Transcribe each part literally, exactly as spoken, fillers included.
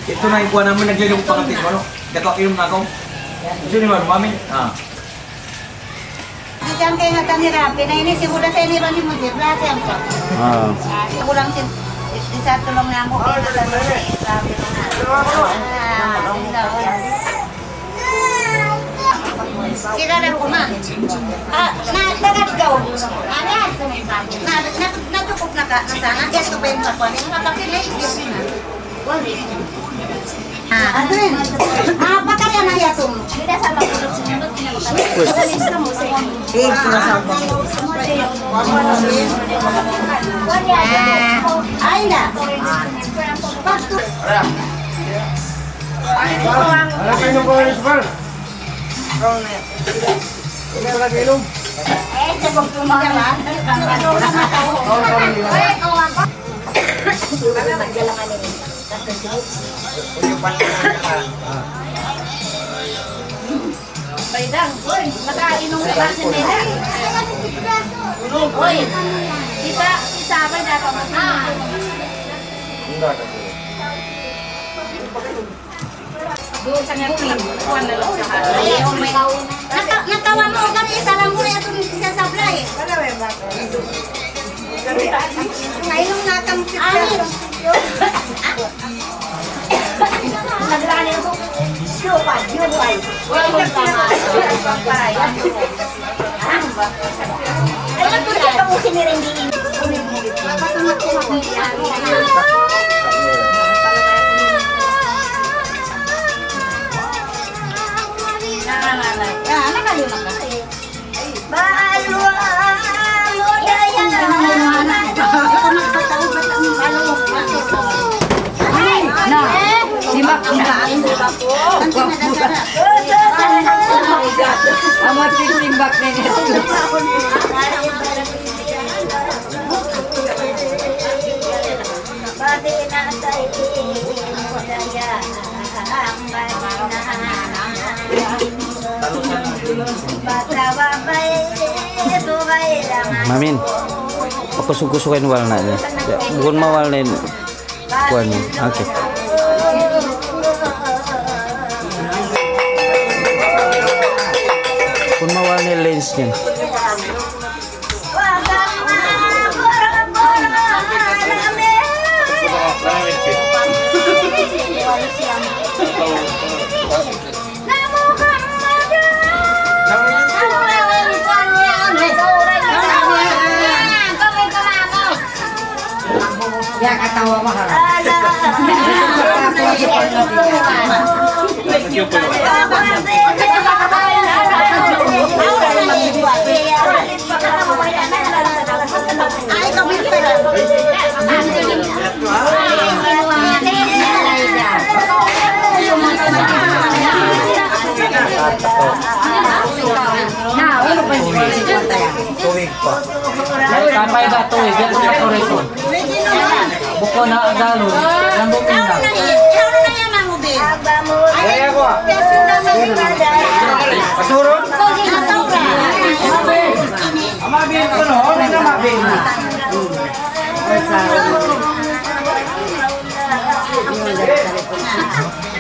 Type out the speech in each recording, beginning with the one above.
Ito na in kuwan namu', naglilibut pa kati', ano? Dako, inum na aku. Sino man, mami? Ah. Di' siya ang kaingatan ni Rafi na ini, simula sa ini, bang ni Mujib, lahat siya ang kuwan. Ah. Ah, kulang sin-, isa tulung na aku, kaingatan ni Rafi na. Ah, sila, oh. Sila lang kuma. Ah, na, tagad daw. Ah, na, na, natukup na ka, na sana. Yes, ko pa yung kakuha. Yung makapili, hindi ko na. Ah, ano yun? Ah, pakaya na yatum. Hindi, ito na sa ako. Ah, ay na. Pag- Ano kayo ng Kuya Isbal? Hindi pala nag-inom. Baydang, uy, nakainom ka ba sa nila? Uy, kita, kita ba dapat mag- Doon sa nga, kuwan na lang sa akin. Naka-, nakawa mo, kami isa lang mo, ito yung isa sa blay. Ngayon nga kang Na, timbak na. Amat timbak na niya. Mamin, pakusug-kusug in walna' niya. Bukun mawalna' in kuwan niya. Okay. Bukun mawalna' in lens niya. Ya, katawa maharap. Na, ulo pa yung singkwenta yan. Tapay ba tuwi'? Diyan sa Torreson. Bukun ha Agalon. Lambok na. Pasurun? Ama bin ko, no? Ano na, ama bin?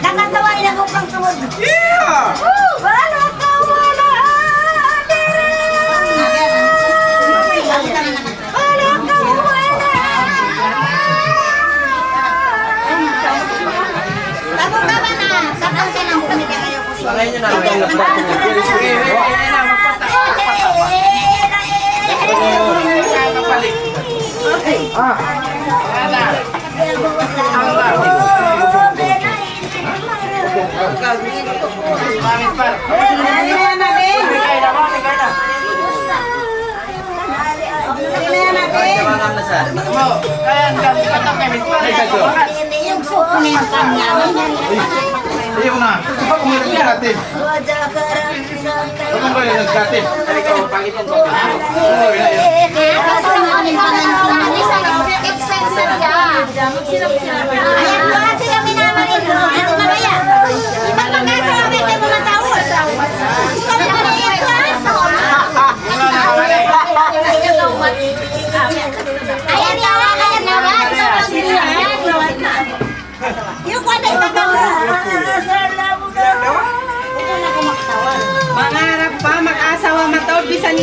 Nakatawa na ko pang tungod. Yeah! Wala ka, wala. Ah. Ayaw na. Ako mo nagkatid. Ako mo nagkatid.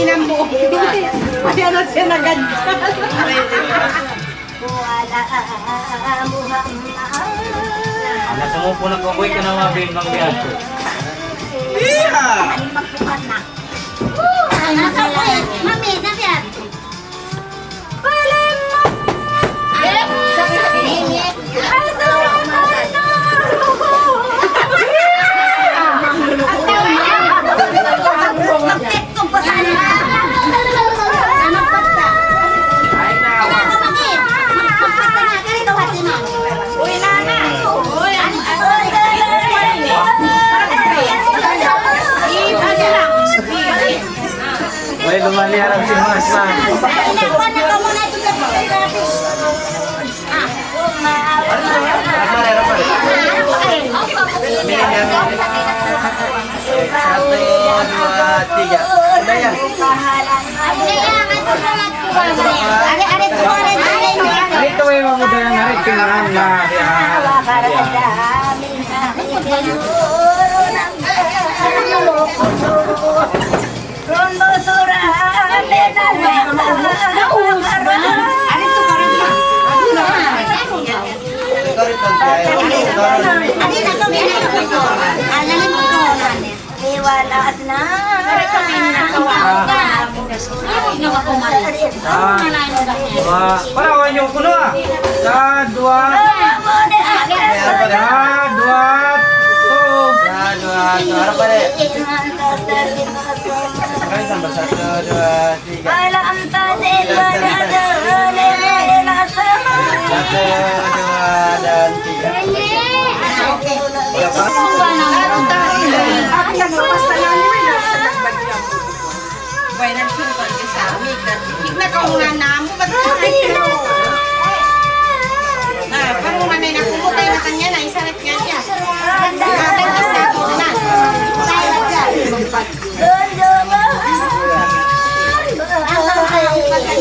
Ayaw na siya nagadjal. Nasa mo po nagkabuhi ka na mabing bang biya' ko. Iya! Nasa po eh. Mami, na biya'. Uy, lumali harap si Mas, Mas. Satu, dua, tiga. Udah ya? Dito, eh, mamuda yan, hari, tinangan na. Ah, ah, para wa niyo kuno, ah. Sa duwa. Sa duwa. Sa duwa. Harap pa rin. Maraming salamat. Sa duwa. Satu, dua, dan tiga.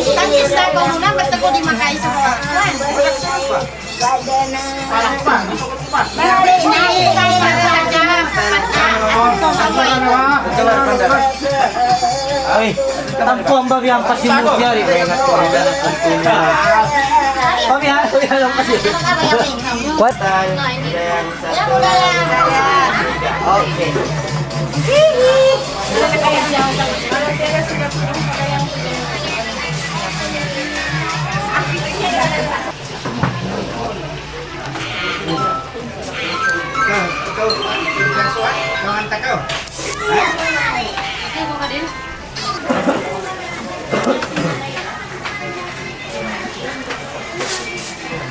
Tangkis na, kaw na, ba't ako di' makaisa ka? Ay, tampo ang babi ang pasimul siya, eh. Pabihan, pabihan ang pasimul. What? Okay. Ikaw, ikaw, ikaw, ikaw, ikaw, ikaw.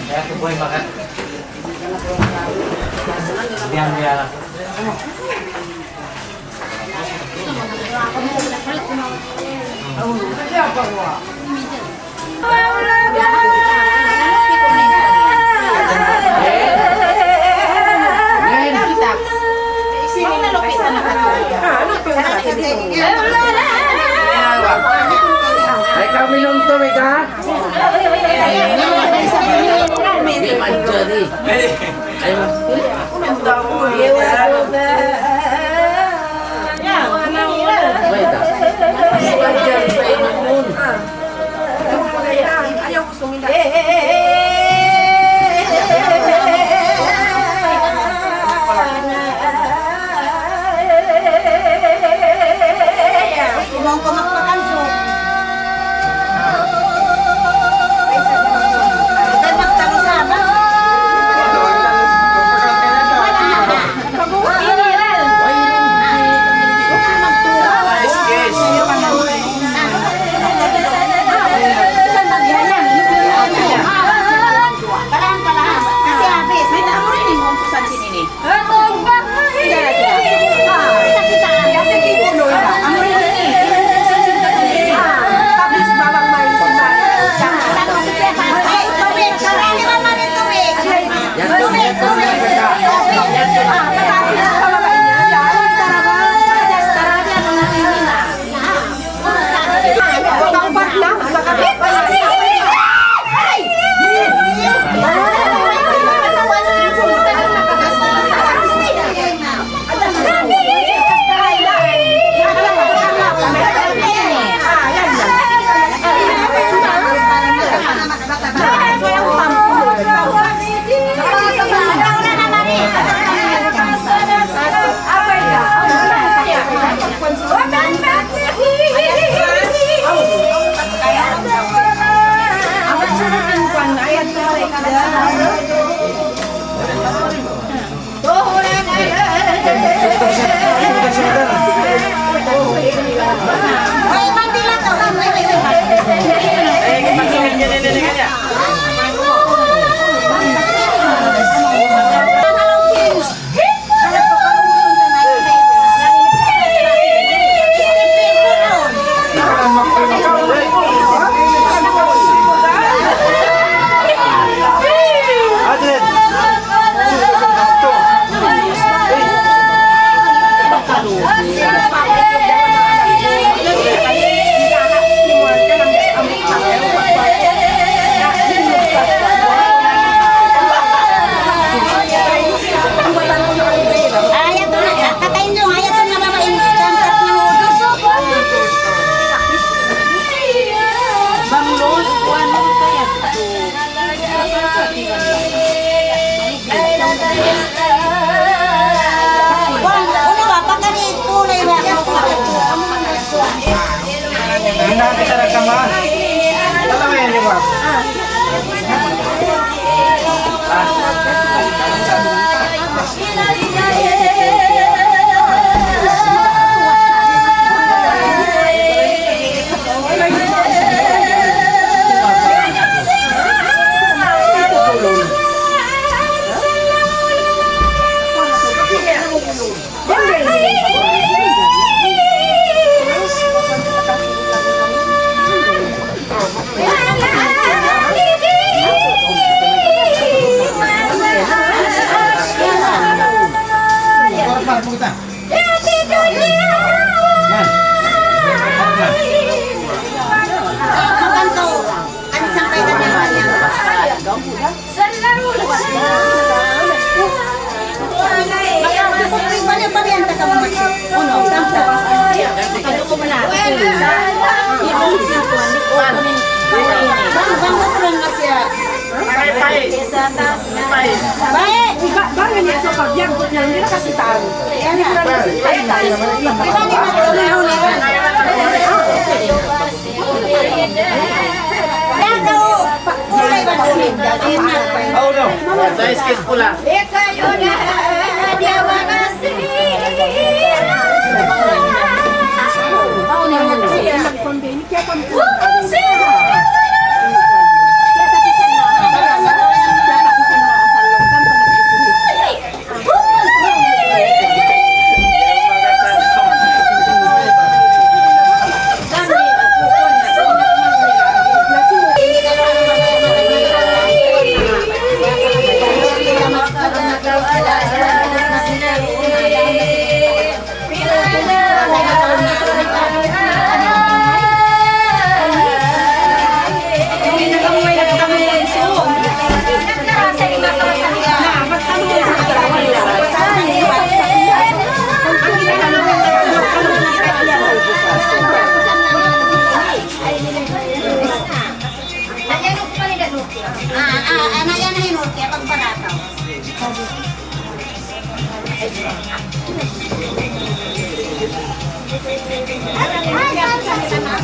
Kaya ito, boy, bakit? Diyan, diyan. Ay, kami nung tumika. Di manjari. Ay, ayaw ko suminda. Ayaw na, kakain nyo, ayaw na babae, tangkap nyo, duso. Bang los, kuwan mo, kaya. Kuwan, unu ba, pakari ito na iba. Hindi na kita nagkama. Alam mo yan, di ba? Baik. Ba-, bang ini sa pagbiag ko niya, hindi na kasi tayo. Hindi na kasi tayo. Sa skis pula. Ah, ah, anak yan na hinulti, pagparakaw. Inshallah.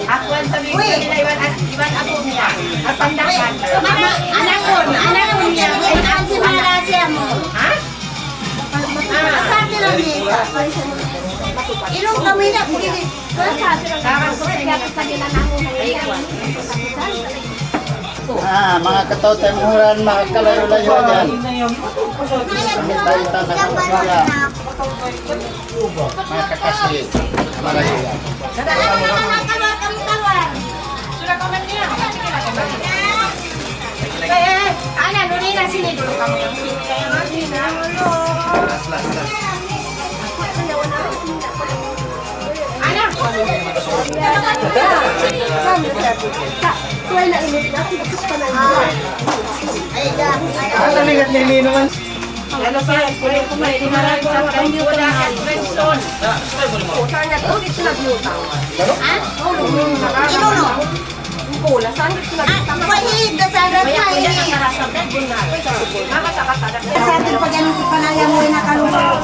Aku ang sabihin nila, iwan, iwan ako niya. Asandakan. Anak ko, anak ko niya. Ang sinarasya mo. Ha? Sa akin lang eh. Ilong kami na, pwede. Ah, manga kataw-taymanghuran, manga kalayu-layuan yan. Kami tayo tanah. Manga kakasi, malayu' yan. Eh, eh, ana, nuni na sini dulu kamu. Ana. Ano, ligat nini naman? Ano sa, kulit ko may dumarang sa kanya, wala ka, Benson. Ha? Ino, no? Ah, wahid, kasarat na, eh. Sa atin, pag yan, panaya mo, eh, nakalungkot.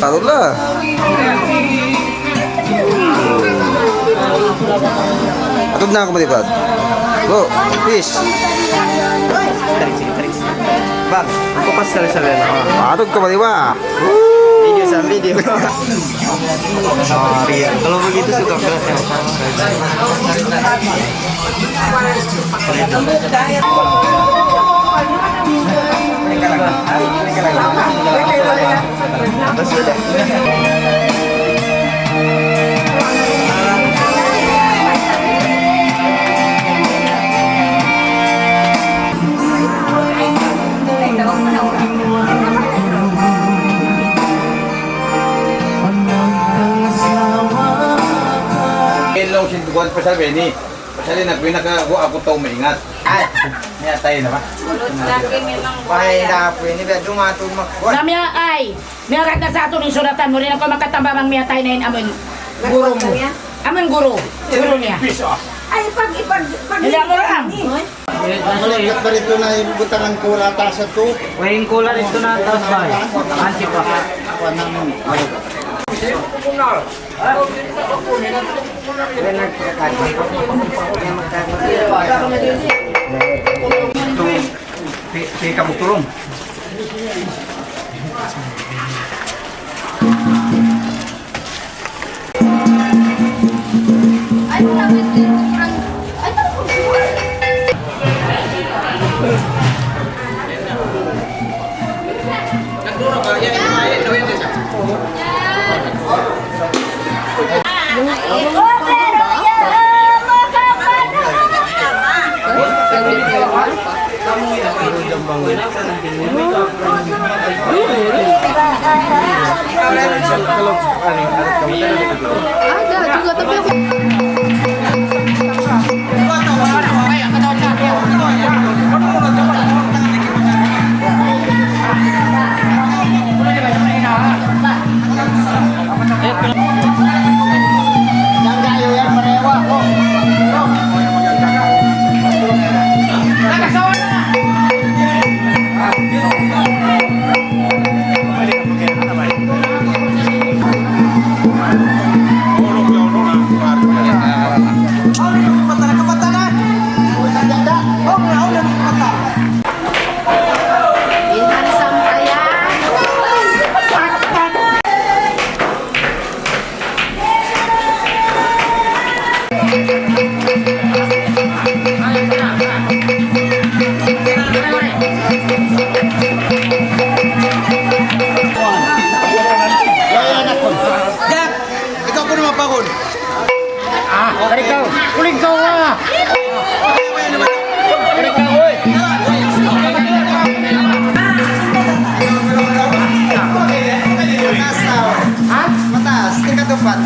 Tarud la. Atud na aku malipat. Go, peace. Bang, aku pas sali-sali na. Atud ka malipat. Video sa video. Ah, iya. Kalau begitu suka berat ya. Hello, sin tuwan pa sa Benny. Pasal na, pinaka-, aku, aku tau maingat. Ay, niya tayo na ba? Kulot lagi memang. Ay, buhay. Dapat ini, biya dumatung mag-, Kami ay, niyarat na sa ato yung suratan mo rin ako makatamba bang miyatay na yun, amun guru mo. Amun guru. Guru niya. Ay, pag, pag, pag, Hindi mo lang. Maliit pa rito na yung butangan kula, taas ito. Way kula rito na taas ba? Ansi pa. Kuha naman. Pi-, pi-, kamu tulung. Ada juga, tapi aku Jack, ikaw po naman, Pahon. Ah, kari ka. Uling ka, ah. Kari ka, oy. Ha? Mataas, tingkat upat.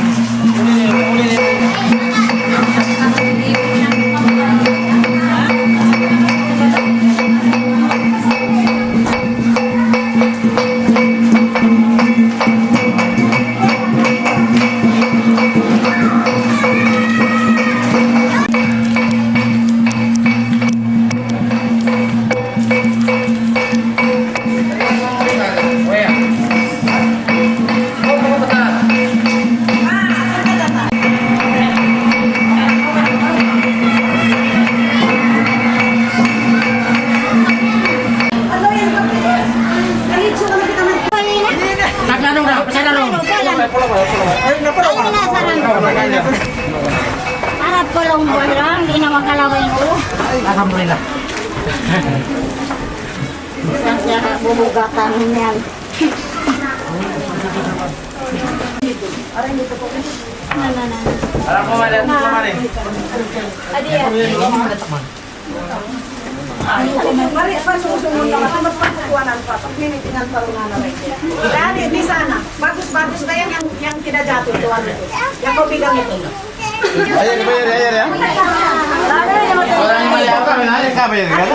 Naglalong na, pasalong. Ay, na, sarang. Harap ko lang ba lang, di na makalaway ko. Alhamdulillah. Sa, sa bubugatan niyan. Na, na, na. Harap mo, madam. Adi, adi. Mari, pa, sumusunod na, matamat pa, kukuhanan pa. Pag minitinan pa rin na rin. Dali, di sana. Bagus-bagus na yan, yang, yang kinajatu, tuwan. Yang kau bilang itu. Ayan, ayan, ayan, ayan. Orang yang melihat apa, menarik apa ini, kan?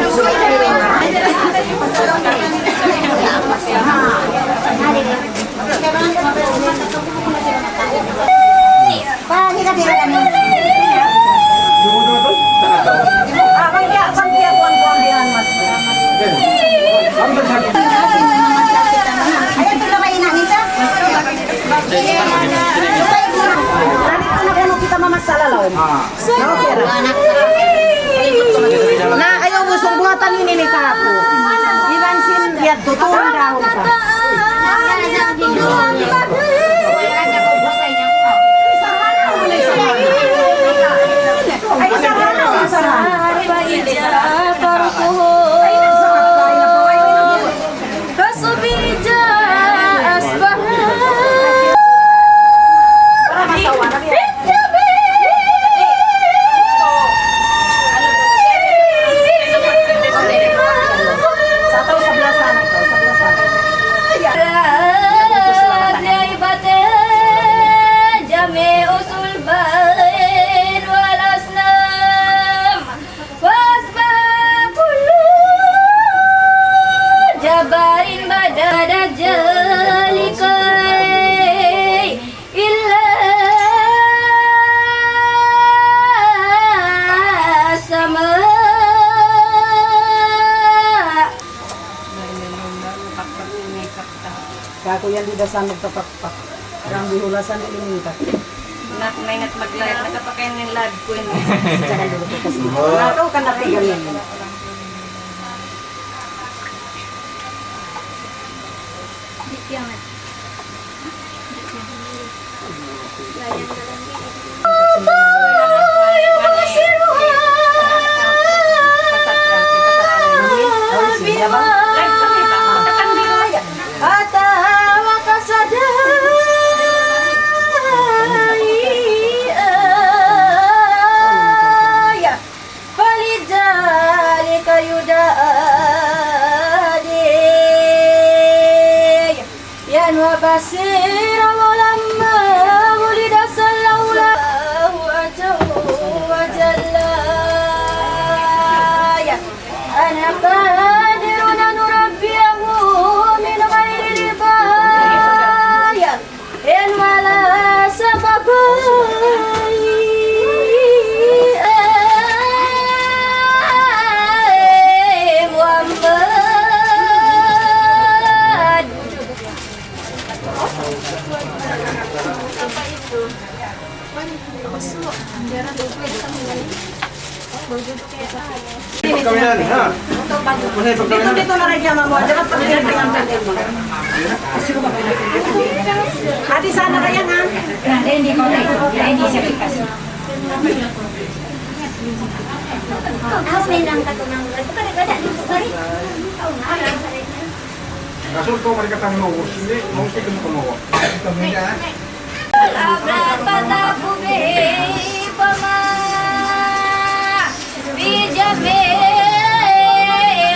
Na, ayaw mu sungguhatan ini ni kaku. Iban sin yadtu, tuun dahun ka. Ay, isa na, isa na. Kaku yan di' da sa magpapakpak. Yang bihulasan di' lumipat. Nak, maingat mag-live. Nakapakain ng live ko yun. Jangan dulu po kasi. Nataw ka na pigamin. فلذلك يدعى دي ينوى بصيرا ولما ولد صلى الله عز وجل. أنا قادر أن أربيه من غير رباية. In wala' sabab, ay, Muhammad. Pagkawinan, ha? Dito, dito na rin siya, ma'am. Dapat pagkawinan. Ate, sana kaya nga? Hindi ko, hindi siya pikas. Tapos may nang katunang, kada-kada, sorry. Kasul ko, mari ka tang maus, hindi, maus ka mo kumawa. Abra pataku bihi fama fi jami'i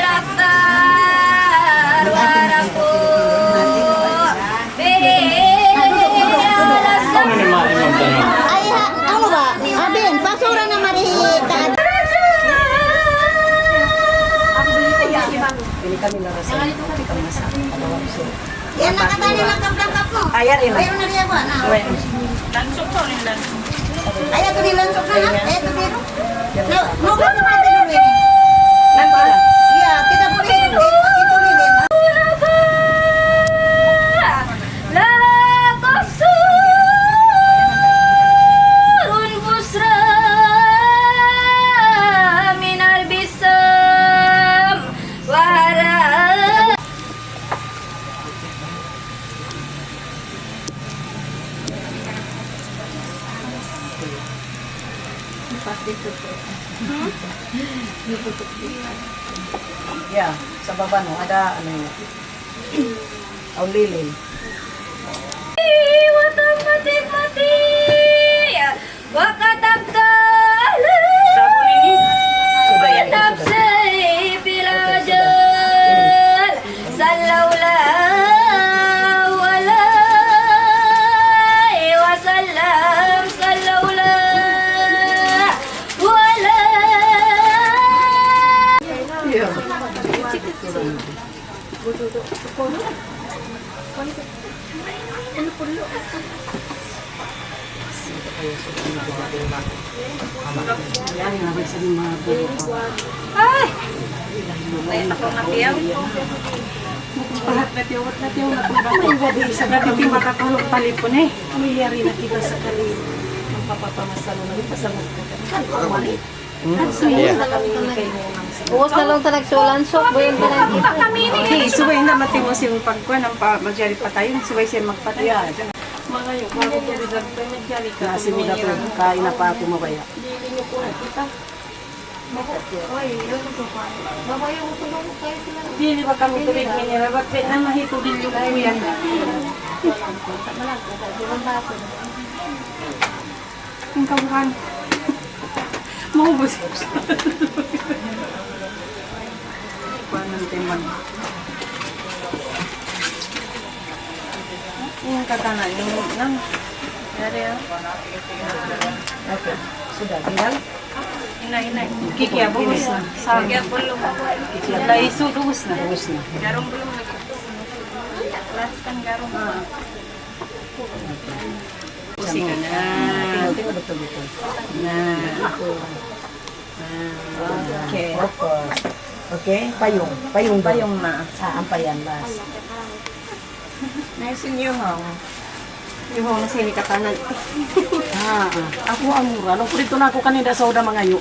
raftar wa rafu bihi ala sa- Ay, ha, ano ba? Abin, pasura na mari ka. Ini kami na rasa. Yan, nakatali lang ang blanket mo. Ayan, rin. Mayroon na niya ba? Na. Lansok ko, rin lansok. Ayan, ito rin lansok na, ha? Ayan, ito rin. Na, mo ba sa mga pinuli? Lansok na. Yeah, kita po rin. Ito rin. La taqsurun busra minal bisam wara. Ya, sa baba, no, ada, ano yun? Aw, lilin. Wa tammat hikmati. Wa katabta ala nafsi fil ajal. Sallallahu alaihi wasallam, sallallahu alaihi. Ay! Lahat na tiyaw. Lahat na tiyaw, lahat na tiyaw. Ay, wadi, sa gabi, di makatulog talipon eh. Pamilyari na kita sa kalipon. Uwas na lang ta nagsulan, sok, buyan pa lang kita. Okay, subay na matimus in pagkuan, ampa manjari patayu, subay siya magpatay. Mangayu' kamu, nasi mu da tu, kain na pa aku mabaya'. Dili ba kamu tubig mineral? Bat pwede na mahitu din yung kuyan. Ang kabuhan. Maubos. Kuan ng timan. Yung katana, yung nang. Yari, ah. Okay. Sudah, bilang? Inay, inay. Kikiya, ubus na. Sa kikiya, bulong pa po. Kikiya. Laiso, ubus na. Ubus na. Garong bulong lagi. Last kan garong. Ah. Usi ka na. Tingnan, tingnan, betul, betul. Na. Ako. Ah, okay. Opo. Okay, payung. Payung ba? Payung na. Ah, ampayan, last. Nice in you, ha? Yung mga sini katanan. Ah, ah. Aku amura. Nung purito na aku kanida sa uda mangayu'.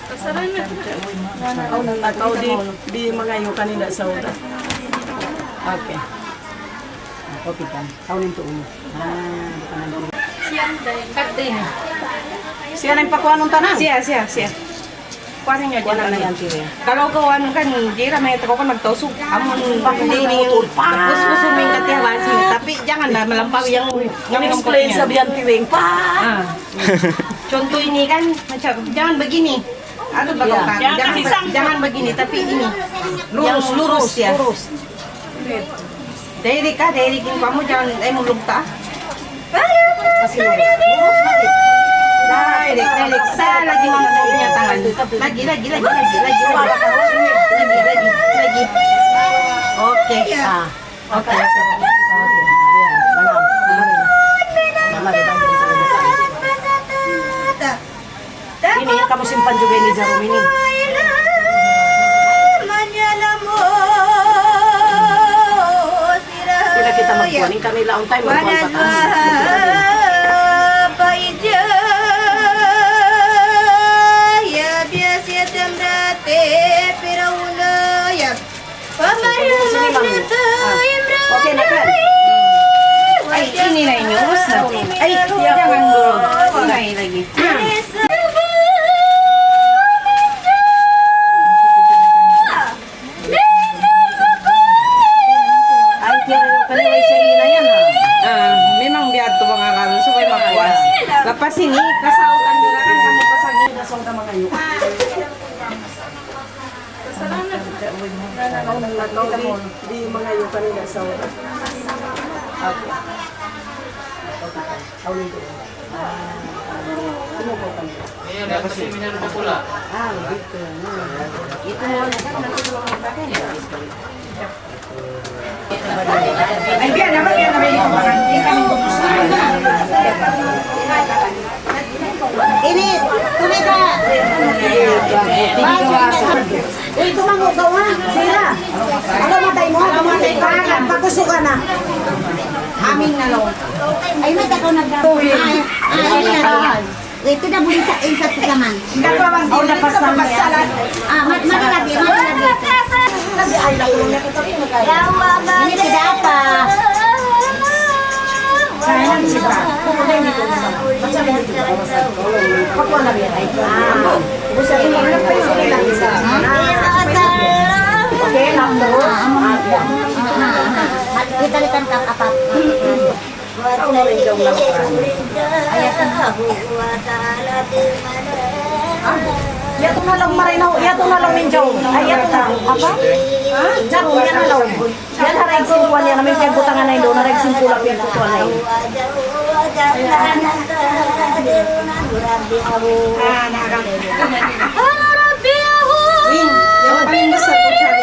Pasaran na. Au na tau di, di mangayu' kanida sa uda. Okay. Okay, kan. Au nintu umu. Ah, bukan nanti. Siya na yung pakuha nung tanan. Siya, siya, siya. Kuha ninyo dyan, ano. Yan, tiring. Kalau ko, ano kan, di ra may tao ko nagtausog. Amun, hindi niyo. Tapos, puso mo yung katiyawan siya. Tapi, jangan na, malampaw yung. In-explain sa biyan, tiring pa. Ah. Contoh ini kan, macam, jangan begini. Ano ba? Yeah. Jangan, jangan, jangan begini, tapi ini. Lurus, yang lurus, lurus, ya. Lurus. Diri ka, diri king kamu, jangan, eh, mulog ta. Kasi lurus. Lurus lagi. Diri, diri. Sa lagi, mama, punya tangan. Lagi, lagi, lagi, lagi, lagi, lagi. Lagi, lagi, lagi. Okay. Ah. Okay, okay. Okay. Ayan. Manam. Manam. Manam. Ini, kamu simpan juga ini jarum ini. Kita, kita magkuan, ini kami laung tayo, magkuan pa taas. Sini, Mami. Ah. Okay na ka? Ay, ini na inyo. Ubus na. Ay, jangan dulu. Ini lagi. Ay, pero kaniwa sa ina yan, ha? Ah, memang biya' to mga karon, so kay mapuas. Lapas ini, kasautan nila kan kami pasang ini, kasautan mga yun. Kasalanan. Ikaw, di, di mangayu' ka nila sa oras. Okay. Okay. Aw, nito. Ah. Ano po kami? Ayan, kasi minano na pula. Ah, dito. Ito na lang. Ay, biya' naman, biya' naman. Ini, tumita. Uy, tumango ka, wa? Sila. Ano matay mo? Ano matay ka? Pakusugan na. Amin na, lo. Ay, may takaw nagdaro. Ay, ay, ay, ay. Ito na, bulita, isa sa laman. Aw, napasal niya. Ah, mat-, mati lagi, mati lagi. Ini tidak apa. Sayang siya. Okay, lang to. Kita-kita ang kakapat. Ayaw na rin daw lang. Ayaw na. Ah, yato na lang, maray na, yato na lang, minjaw. Ay, yato na. Apa? Ha? Jarum, yan na lang. Yan, haraig sin kuwan yan. Amin piyagbutangan na yun doon. Haraig sin pula, piyagbutangan na yun. Ah, nakakita. Win, yan pa yung basta ko, sabi.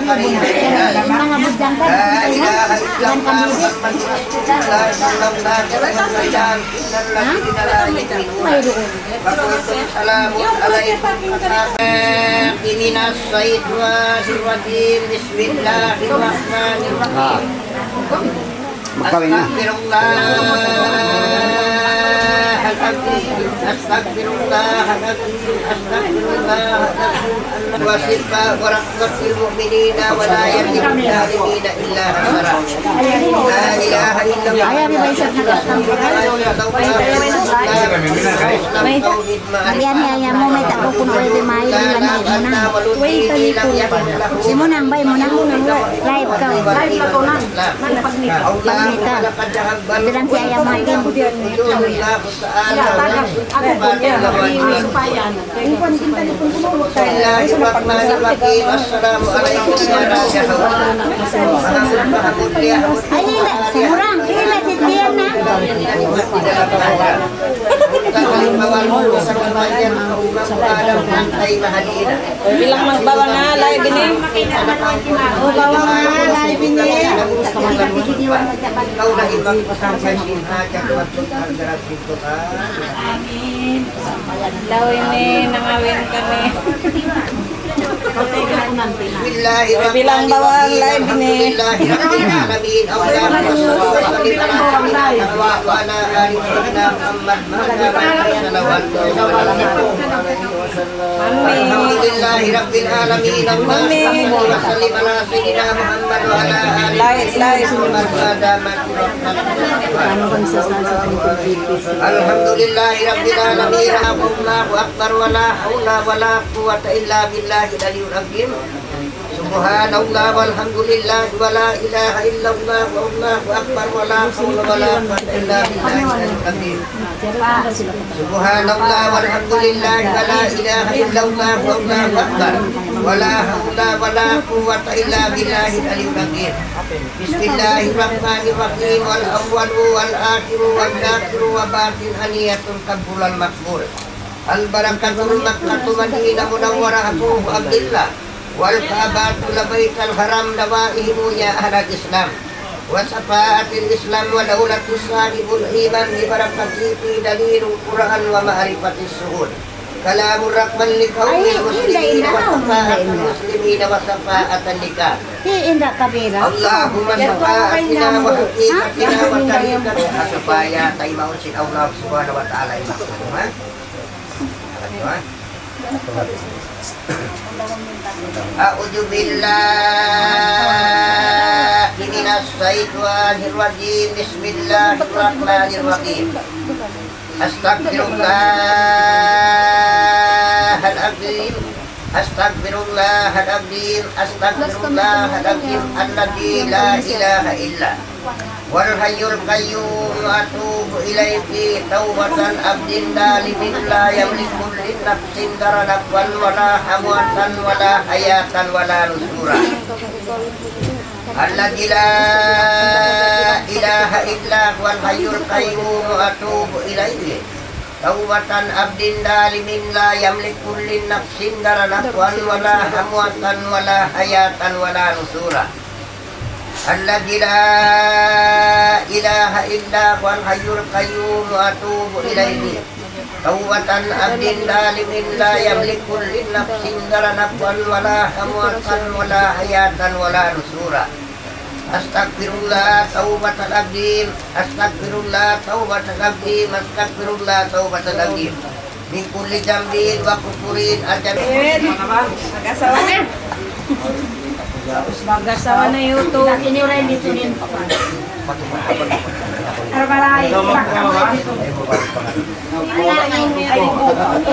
Yung mga budyang ka, لا إله إلا الله محمد رسول الله صلى الله عليه وسلم. إن الذين لا يؤمنون فقلتم سلام عليكم. من الشيطان الرجيم. بسم الله الرحمن الرحيم. Makawin na. أستغفر الله العظيم، أستغفر الله العظيم، أستغفر الله العظيم. وشفاء ورحمة للمؤمنين ولا يزيد الظالمين إلا خسارا. لا إله إلا الله. Ay, abi, may isa na. Lagi yan, ya, ya, mo, may tao ko na, oy, di, may ilan na, mo na. Wait, tali ko. Si mo nang, bay, mo na. Live ka. Live na ko na. Pagmita. Bilang si Ayam Martin. بسم الله الرحمن الرحيم. السلام عليكم يا رجاء. Ay, hindi. Murang. Hindi na si Dian na. Bilang magbawa nga, live ini. Magbawa nga, live ini. Amin. Adlaw ini nangawin kami. Bilang bawal live ini. Alhamdulillahi Rabbil Alamin. Allahumma salli wa sallim ala sayyidina Muhammad wa ala ali sayyidina Muhammad. Alhamdulillahi Rabbil Alamin. Allahumma salli wa sallim ala sayyidina Muhammad wa ala ali sayyidina Muhammad. Alhamdulillahi Rabbil Alamin. Allahu Akbar. Wa la hawla wa la quwwata illa billahil aliyyil azim. Subhanallah walhamdulillah wa la ilaha illallah wallahu akbar wa la hawla wa la quwwata illa billahil aliyyil azim. Subhanallah walhamdulillah wa la ilaha illallah wallahu akbar wa la hawla wa la quwwata illa billahil aliyyil azim. Bismillahirrahmanirrahim. Al awwalu wal akhiru wal zahiru wa batin, niyatun qabulal maqbul. Al barakatul Makkatu Madina Munawwara, Abu Abdillah. Wal Ka'batu la Baytal Haram, dawaihimu ya ahlal Islam. Wa safaatil Islam wa dawlatus sahibul iman, bi barakatihi dalilul Qur'an wa ma'rifatis suhud. Kalamur Rahman li qawmil muslimin wa safaatul muslimina wa safaatan li ka. Allahumma safaatina wa haqiqatina wa tariqatina. Supaya taymaun sin Allah Subhanahu wa Ta'ala in maksud, ha? أعوذ بالله من الشيطان الرجيم. بسم الله الرحمن الرحيم. أستغفر الله العظيم. أستغفر الله العظيم. أستغفر الله العظيم الذي لا إله إلا هو الحي القيوم، أتوب إليه توبة عبد ظالم لا يملك لنفسه ضرا ولا نفعا ولا حياة ولا نشورا. الذي لا إله إلا هو الحي القيوم، أتوب إليه توبة عبد ظالم لا يملك لنفسه ضرا ولا نفعا ولا حياة ولا نشورا. الذي لا إله إلا هو الحي القيوم، أتوب إليه توبة عبد ظالم لا يملك لنفسه ضرا ولا نفعا ولا حياة ولا نشورا. أستغفر الله توبة عبد، أستغفر الله توبة عبد، أستغفر الله توبة عبد. من كل ذنب وكفر أجل. Mag-asawa na. Mag-asawa na yun to. Arbalay. Ay, bu-, ay, bu-, ako,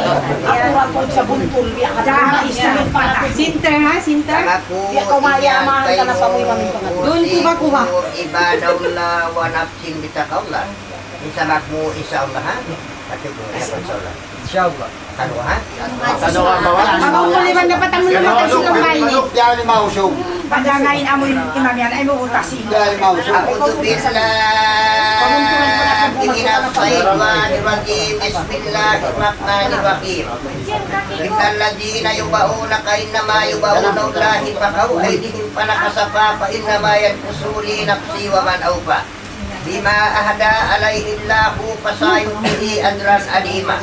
ako sa buntul, biya ka dyan, isa ng pata. Center, ha? Center? Biya ka umayamahan ka na pa mo yung mga pangalan. Doon ko ba kuha? عباد الله ونفسي بتقوى الله. Isa magmu, insya Allah, ha? Pati ko, insya Allah. Insya Allah. Kanu, ha? Kanu, ha? Ang kuliban dapat ang mga kasi ng bayi. Yan, lima usog. Pagdangayin amo yung imam yan, ay mo utasi. Yan, lima usog. أعوذ بالله من الشيطان الرجيم. بسم الله الرحمن الرحيم. إن الذين يبايعونك إنما يبايعون الله فوق أيديهم فمن نكث فإنما ينكث لنفسه ومن أوفى بما عاهد عليه الله فسيؤتيه أجرا عظيما.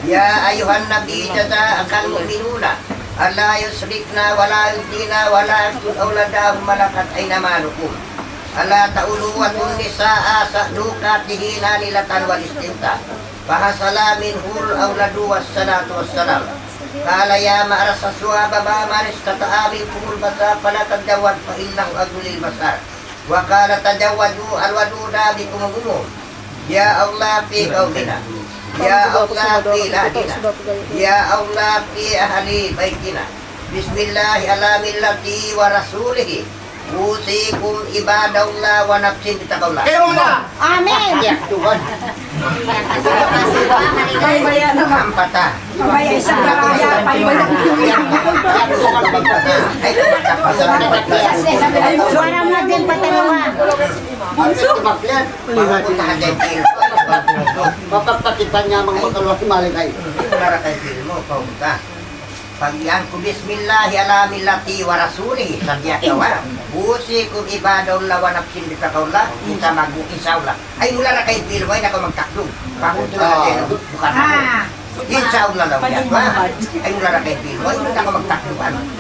يا أيها النبي إذا جاءك المؤمنات لا يشركن ولا يشركن ولا يقتلن أولادهن ولا يقتلن أولادكم. ولا تعضلوهن وآتوا النساء صدقاتهن نحلة ولا استمتاع. فحصل منه الولد والصلاة والسلام. قال يا معشر الشباب من استطاع منكم الباءة فليتزوج فإنه أغض للبصر. وقال تزوجوا الودود بكم الغموم. يا الله في قومنا. يا الله في بلادنا. يا الله في أهل بيتنا. بسم الله على ملة ورسوله. أوصيكم عباد الله ونفسي بتقوى الله. Amin. Ya, Tuhan. Paybaya naman. Ampata. Paybaya isang karaya, paybaya. Ay, suwara mo din, pataluha. Bunso. Mapagpatipan niya mga makaluwas malikay. Para kay Pilmo, kaunta. Pag-iyan ku, بسم الله على ملة ورسوله, sabiya kaw, ha? أوصيكم عباد الله ونفسي بتقوى الله, kita mag-, insya Allah. Ay, mula na kay Pilmo, ay, nako magtakdog. Pakuto na kayo, bukan na. Ah. Insya Allah, law yan, ha? Ay, mula na kay Pilmo, ay, mula na ako magtakdog, ano?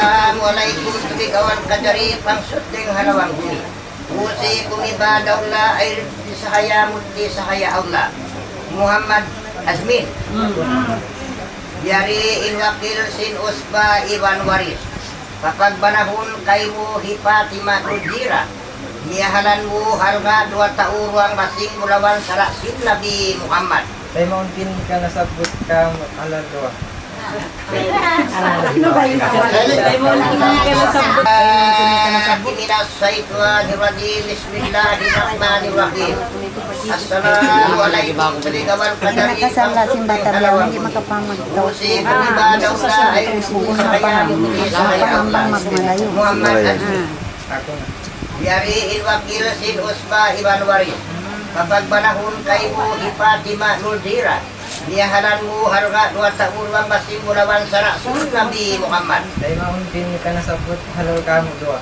Assalamu alaykum, tubigawan kadari, pangsutding ha lawang bumi. Usikum ibadallah, ay di sahaya, muti sahaya Allah. Muhammad Azmin. Yari in wakil sin usba iban waris. Papagbanahun kaymu hi Fatima Nujira. Miyahalan mu halga' duwa tau duwang basing bulawan sara' sin Nabi Muhammad. Tay mauntin ka nasabbut ka halal duwa. من الشيطان الرجيم. بسم الله الرحمن الرحيم. السلام عليكم. Di' na kasala sin bata' biya' yan, di' makapamagtaw. Usikum ibadallah, ay di sahaya, muti sahaya Allah. Muhammad Azmi. Yari in wakil sin usba iban waris. Papagbanahun kaymu hi Fatima Nujira. Miyahalan mu halga' duwa tau duwang basing bulawan sara' sin Nabi Muhammad. Tay mauntin ka nasabbut halal kamu duwa.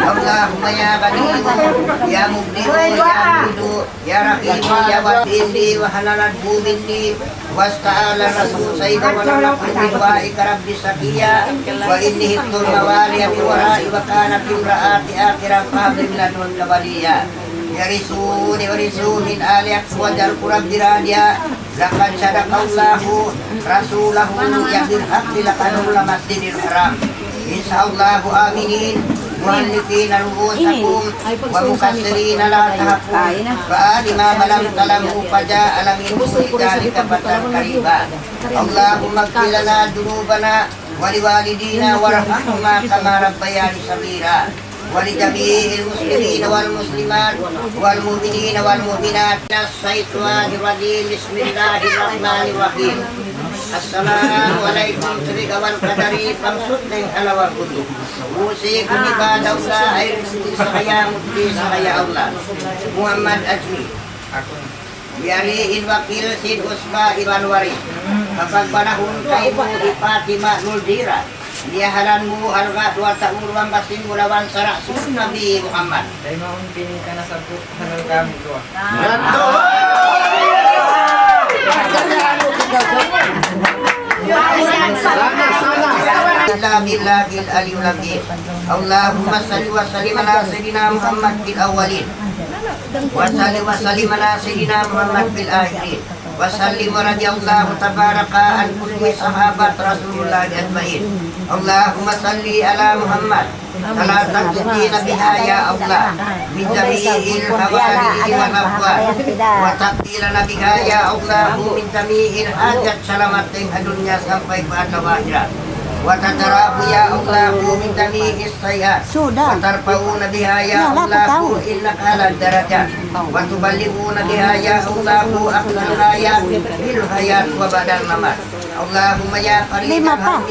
اللهم يا غني يا مبدئ يا مبدئ يا رحيم يا ودود، وحنان البوب مني، واستعان الرسول سيدا ولم أكن بدعائك رب شقيا، وإني خفت الموالي من ورائي وكانت امرأتي عاقرا فهب لي من لدنك وليا. يرثني ويرث من آل يعقوب واجعله رب رضيا. لقد صدق الله رسوله بالحق لقد أمر المسجد الحرام. إن شاء الله آمنين، مؤلفين رؤوسكم، ومقصرين لا تخافون، فعلم ما لم تعلموا، فجعل من دون ذلك فتحا قريبا. اللهم اغفر لنا ذنوبنا ولوالدينا وارحمهما كما ربياني صغيرا. ولجميع المسلمين والمسلمات والمؤمنين والمؤمنات. من الشيطان الرجيم. بسم الله الرحمن الرحيم. السلام عليكم. Tubigawan kadari, pangsutding ha lawang bumi. Usikum ibadallah, ay di sahaya, muti sahaya Allah. Muhammad Azmi. Yari in wakil sin usba iban waris. Papagbanahun kaymu hi Fatima Nujira. Biyahalan mu halga' duwa taun duwang basing bulawan sara' sunnat Nabi Muhammad. Daymaun pini ka na sabut halal kami duwa. إلا بالله العلي العظيم. اللهم صل وسلم على سيدنا محمد في الأولين. وصل وسلم على سيدنا محمد في الآخرين. وسلم ورضي الله تبارك عن كل صحابة رسول الله أجمعين. اللهم صل على محمد صلاة تقضينا بها يا الله من جميع الحوادث والأهوال، وتقضي لنا بها يا الله من جميع الحاجات سلامة في الدنيا sampai pada akhirat. وتترافع يا الله من جميع السيئات. Sudah. وترفعنا بها يا الله إنك أعلى الدرجات. وتبلغنا بها يا الله أقصى الغايات في الحياة وبعد الممات. اللهم يا فرج الهم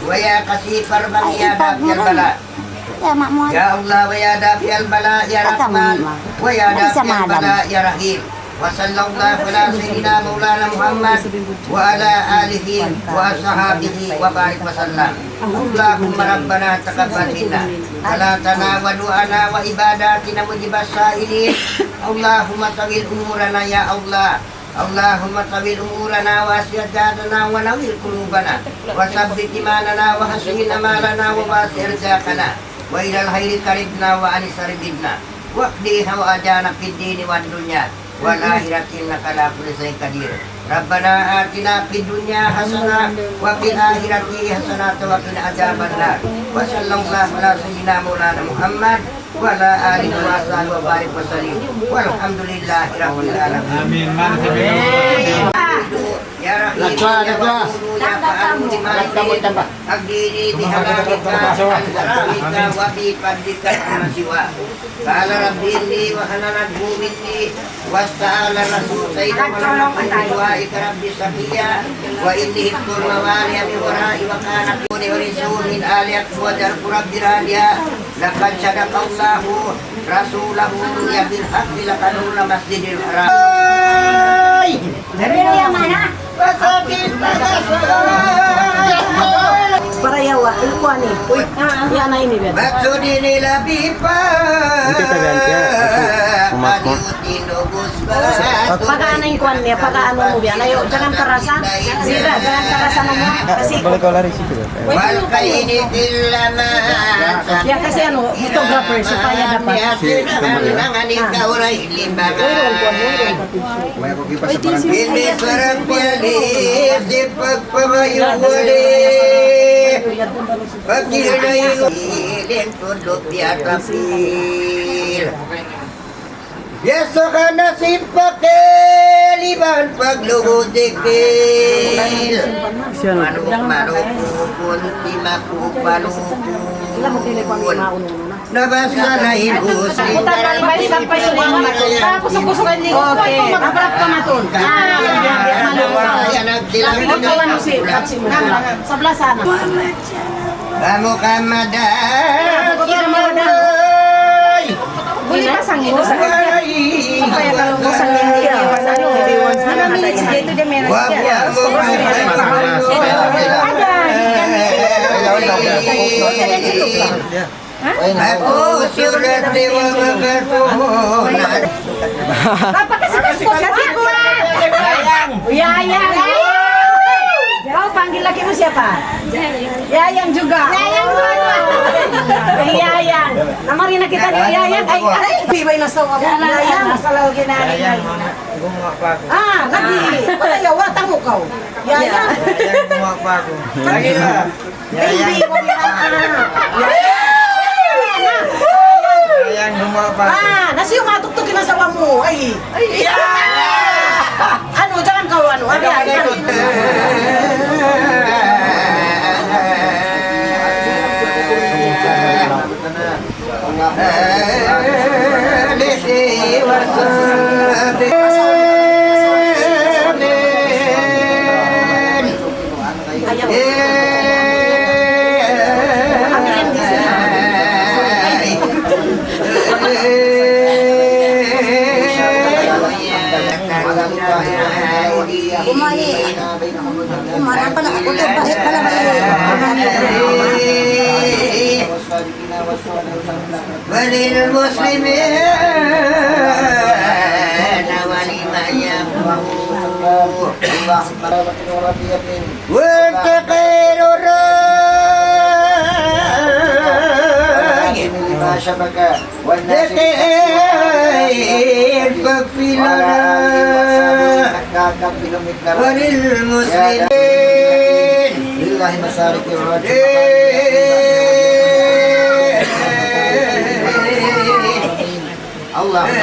ويا كاشف الكرب يا دافع البلاء. Ya, Mak Muaz. يا الله ويا دافع البلاء يا رحمن ويا دافع البلاء يا رحيم. وصلى الله على سيدنا مولانا محمد وعلى آله وأصحابه وبارك وسلم. اللهم ربنا تقبل منا صلاتنا ودعاءنا وعباداتنا موجبات السائلين. اللهم طول أمورنا يا الله. اللهم طول أمورنا وأسع أرزاقنا ونور قلوبنا وثبت إيماننا وحسن أعمالنا ووسع أرزاقنا وإلى الخير قربنا وعن الشر بعدنا واقض حوائجنا في الدين والدنيا والآخرة إنك على كل شيء قدير. ربنا آتنا في الدنيا حسنة وفي الآخرة حسنة وقنا عذاب النار. وصلى الله على سيدنا مولانا محمد وعلى آله وصحبه وبارك وسلم. والحمد لله رب العالمين. آمين. يا رحيم يا غفور يا فعال لما يريد. أغنني بحلالك عن حرامك وبفضلك عمن سواك. قال رب إني وهن العظم مني واشتعل الرأس شيبا ولم أكن بدعائك رب شقيا وإني خفت الموالي من ورائي وكانت امرأتي عاقرا فهب لي من لدنك وليا. لقد صدق الله رسوله الرؤيا بالحق لتبلغوا المسجد الحرام. Para yawa, in kuwan eh. Uy, yan na ini, Ben. Maksud ini lebih pa. Ente tagaan siya, aku umat mo. Pag-ano in kuwan niya, pag-ano mu yan. Ayaw, jangan karasan. Sila, jangan karasan mo. Kasi, balik ko lari siya. Wal kaini fil laman. Yan kasi ano, photographer, supaya dapat. Kasi, tumuli. Ini sarang piyali, si pagpamayu wali. Pagkilay ilin tudlo piyatapil. Biya' sa kanasim pakiliban paglugud dikil. Manuk-manuk pupun, timaku palupun. Nabasa na in gusto. Pupunta na naman sa pasukan na to. Tapos ang gusto ka, hindi ko. Okay. Maharap ka na to. Ah, yan, yan, yan. Lapit ang kawan mo si, si Mukula. Sa plaza na. Kamu ka madas. Buli pasang ito sa kanya. Ay. Kaya ka lang pasang ito. Ano, ano, si Jeto de Mera. Wag, wag, wag. Ada. Ako, surat ni Wabagatuhon. Papa, kasi, kasi, kasi, kasi, Yayang. Yayang. Kau panggil laki mo siapa? Yayang juga. Yayang juga. Yayang. Namarin na kita ni Yayang. Ay, ay, bibay na sa wako. Yayang. Nasa lawag na. Yayang, gumawa pa ako. Ah, lagi. Wala yawa, tango ka. Yayang. Yayang, gumawa pa ako. Lagi na. Yayang. Hindi ko na. Yayang, gumawa pa. Ah, nasi yung matuktok in asawa mu. Ay. Ay. Ano, jangan kau, ano, ano, ano. Kumani. Kumani pala ako, ito, pahit pala, pahit. وللمسلمين ولمن يموت. والتقي الراجل لخير فاغفر لنا وللمسلمين. لله مشارق الأرض اللهم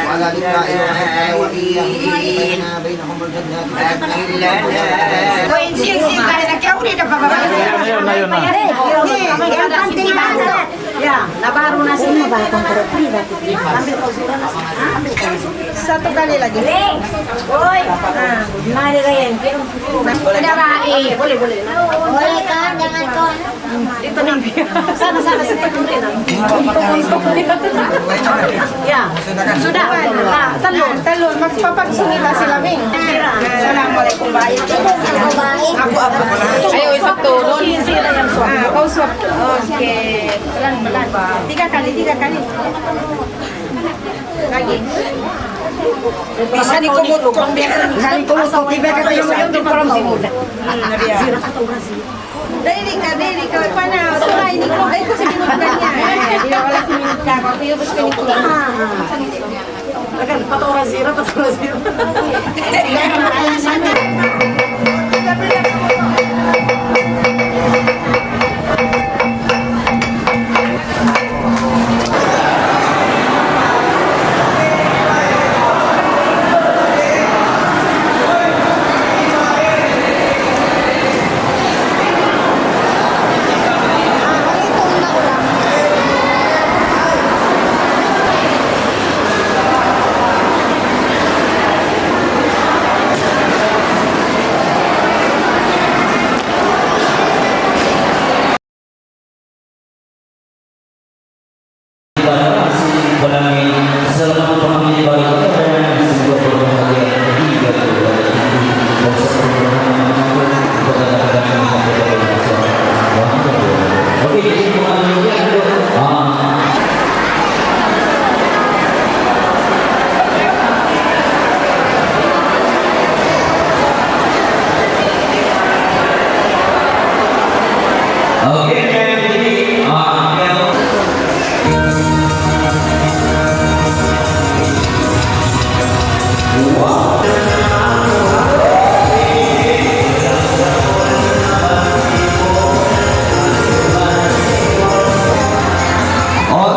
وعلى لقاء وحدنا وإياهم بينهم الجنات. Sing, sing, kaya na kaya uli na pababa. Ayun, ayun na. Ya, nabaru na sila. Satu kali lagi. Hoy! Ah. Mari kayo. Ada ba? Eh, boleh, boleh. Boleh kan? Jangan kau. Dito na. Sana, sana, sa pagkuri na. Ya. Sudah. Ah, talon, talon. Magpapagsungit na sila, Bing. Assalamualaikum, baik. Ako, ako. Ayaw, isa to, no? Ah, kausap. Okay. Pelan, pelan. Tiga kali, tiga kali. Lagi. Bisan ni kumut ko. Bisan ni kumut ko. Tiba ka tayo ngayon, di pa rin simula. Hmm, nabiya. Dahil ka, dahil ka, pa na, tulay ni ko, dahil ko sa minute na niya. Eh, di ba wala sa minute ka, kung piyubos ka ni ko. Agan, patura zero, patura zero.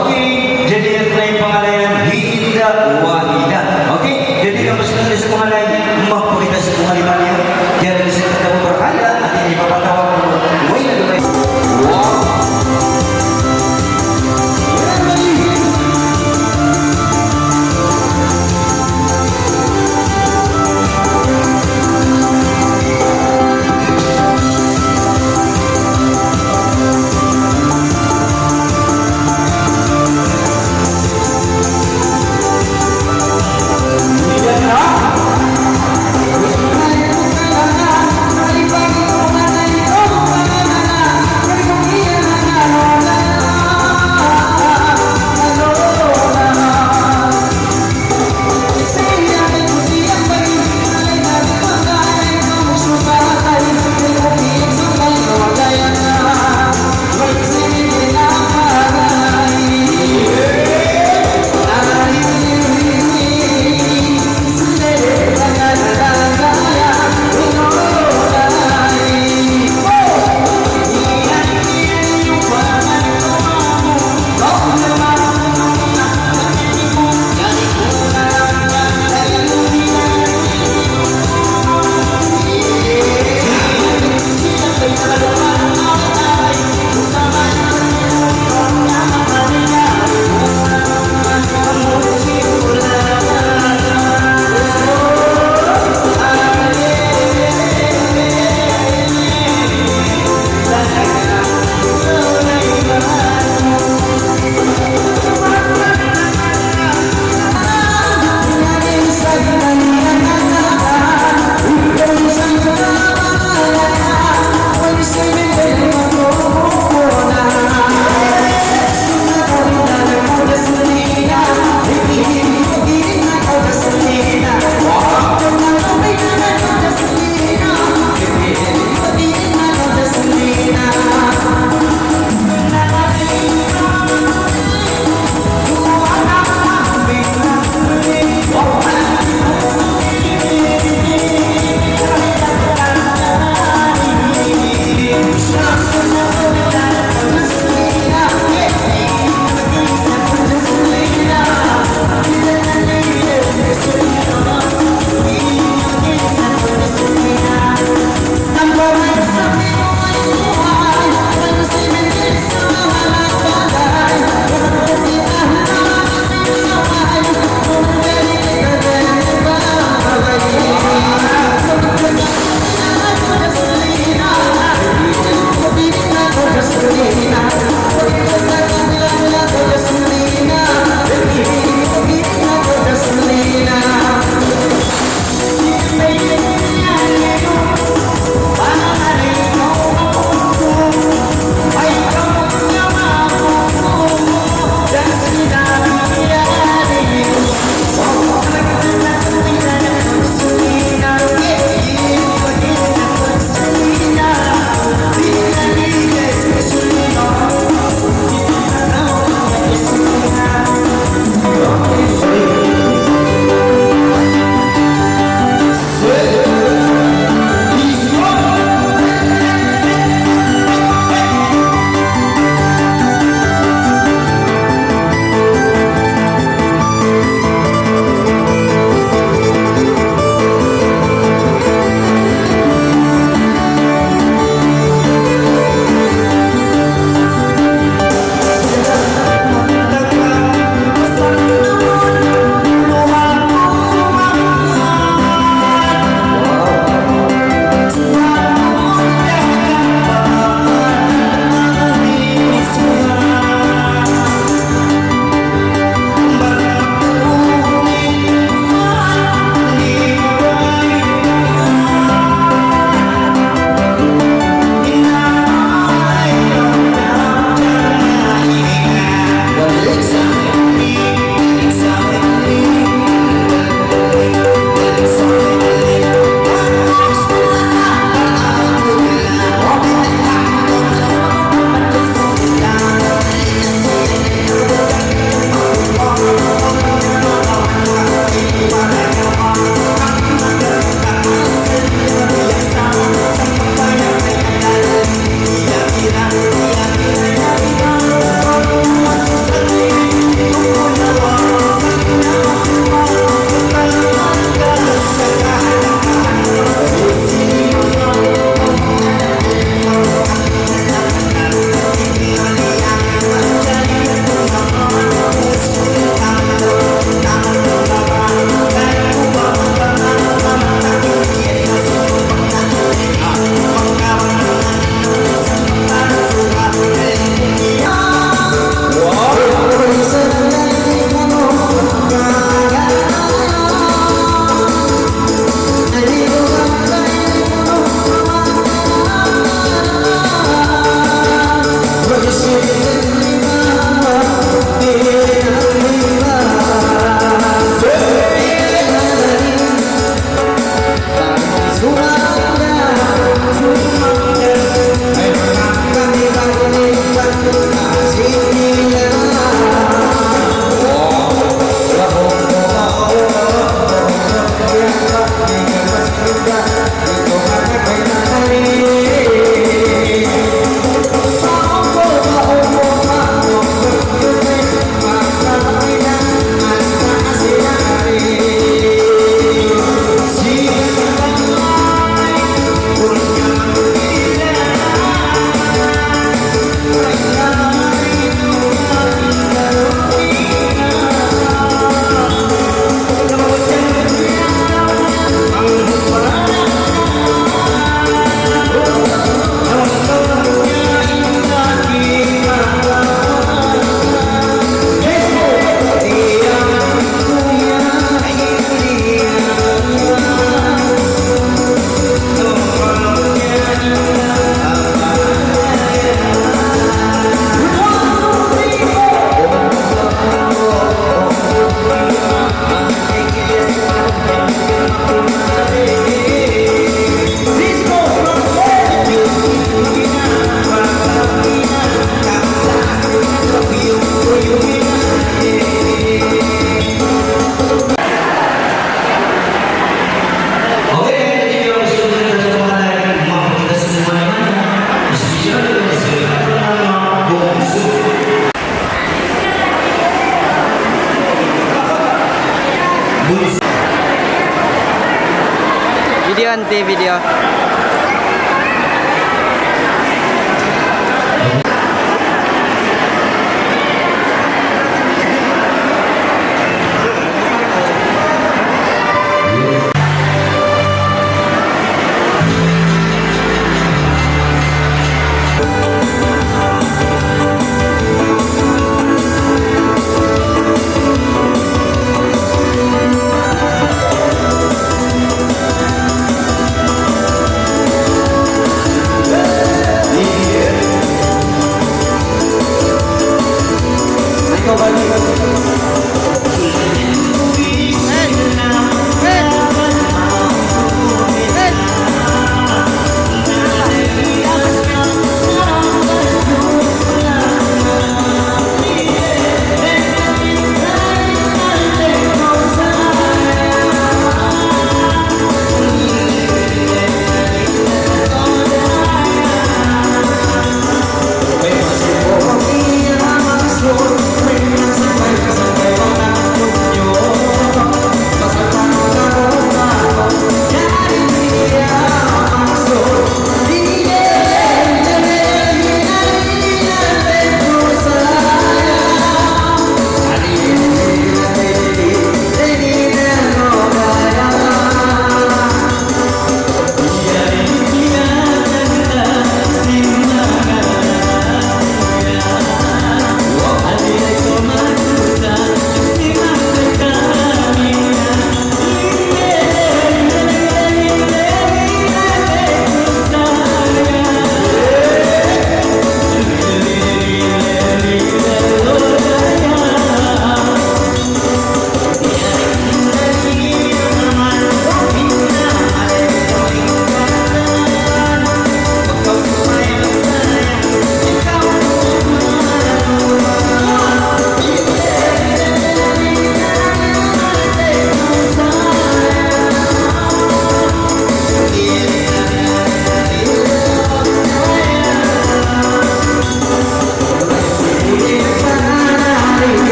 Okay, jadi yan na in pangalayan, Hinda Wahida. Okay, jadi kamu sudah di sekolah lain, magpakita sa kumalima niya. Kaya di sa katamu berhala, at hindi papatawa ko. Wala na. Nanti video.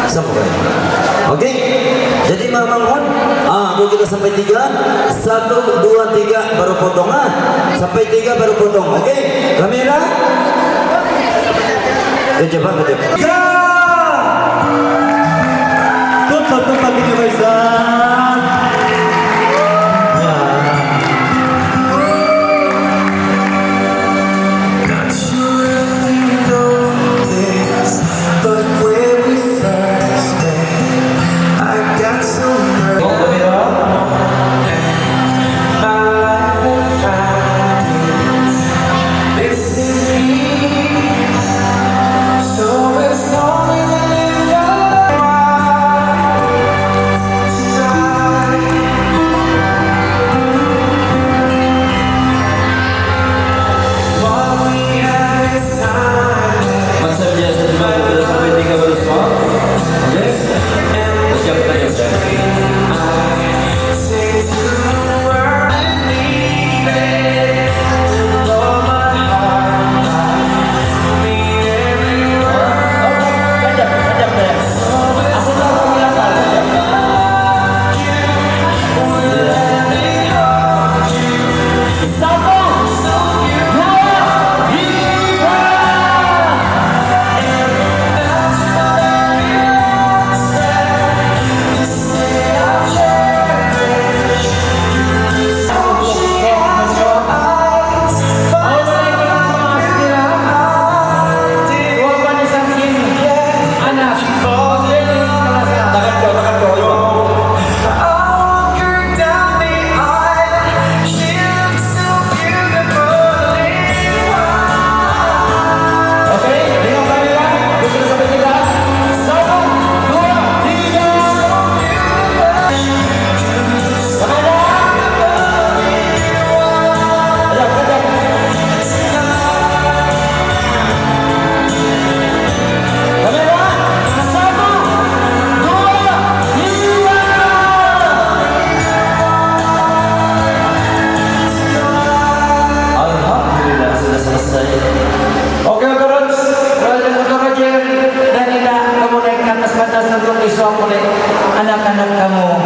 Sambung. Okay? Jadi, manga manghud, ah, aku kita sampai tiga. Satu, dua, tiga, baru potong, ah. Sampai tiga, baru potong. Okay? Kamera. Good job, good job. Tutup, tutup ini, Faisal. Ya. Not sure if you know this, but when we first met, I got so nervous. My life had found its missing piece. So as long as I live, I try. Untuk isab kunu' anak-anak kamu,